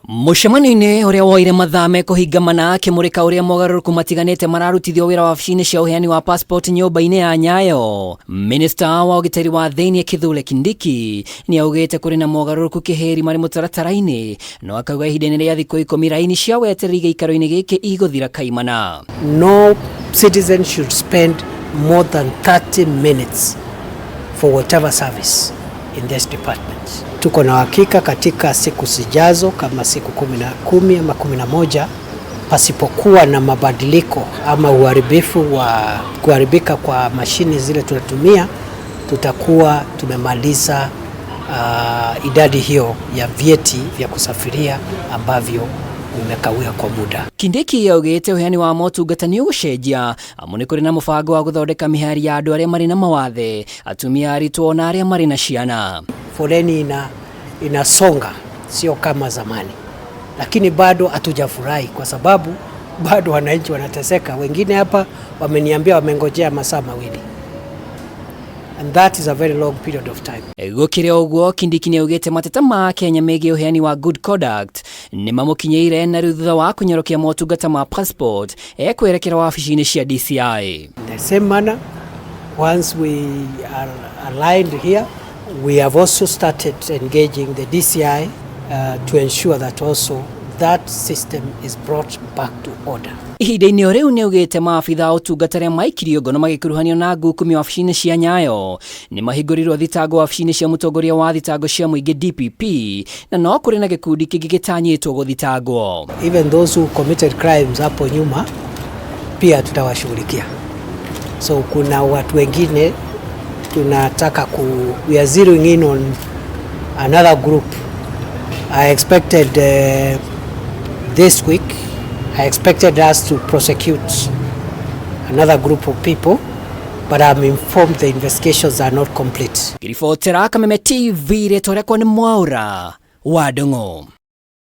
Mũcemanio-inĩ ũrĩa woire mathaa mekũhinga mana akĩmũrĩka ũrĩa mogarũrũku matiganĩte mararutithio wĩra wabici-inĩ cia ũheani wa passport nyũmba-inĩ ya Nyayo, Minista wa ũgitĩri wa thĩinĩ Kithure Kindiki nĩ augĩte kũrĩ na mogarũrũku kĩhĩri marĩ mũtaratara-inĩ, no akauga ihinda-inĩ rĩa thikũ 10 raini cia wetereri gĩikaro-inĩ gĩkĩ igũthira kaimana. No citizen should spend more than 30 minutes for whatever service in this department. Tuko na hakika katika siku zijazo kama siku 10 ama 11, pasipokuwa na mabadiliko ama uharibifu wa kuharibika kwa mashini zile tunatumia, tutakuwa tumemaliza idadi hiyo ya vyeti vya kusafiria ambavyo vimekawia kwa muda. Kindiki augĩte ũheani wa motungata nĩ ũgũcenjia amu nĩ kũrĩ na mũbango wa gũthondeka mĩhari ya andũ arĩa marĩ na mawathe, atumia aritũ na arĩa marĩ na ciana. Foleni inasonga, sio kama zamani, lakini bado hatujafurahi kwa sababu bado wananchi wanateseka. Wengine hapa wameniambia wamengojea masaa 2, and that is a very long period of time. Gũkĩrĩ ũguo, Kindiki nĩ augĩte mateta ma Kenya megiĩ ũheani wa good conduct nĩ mamũkinyĩire na rĩu thutha wa kũnyorokia motungata ma passport ekwerekera wabici-inĩ cia DCI. In the same manner, once we are aligned here, we have also started engaging the DCI to ensure that also that system is brought back to order. Ihinda-inĩ o rĩu nĩ augĩte maabitha a ũtungata arĩa maikirio ngono magĩkuruhanio na ngukumi wabici-inĩ cia Nyayo nĩ mahingũrĩirwo thitango wabici-inĩ cia mũtongoria wa thitango cia mũingĩ DPP, na no kũrĩ na gĩkundi kĩngĩ gĩtanyĩtwo gũthitangwo. Even those who committed crimes hapo nyuma pia tutawashughulikia. So kuna watu wengine tunataka ku, we are zeroing in on another group. I expected this week, I expected us to prosecute another group of people, but I'm informed the investigations are not complete. Ngĩribotera Kameme TV, rĩtwa rĩakwa nĩ Mwaura wa Ndung'u.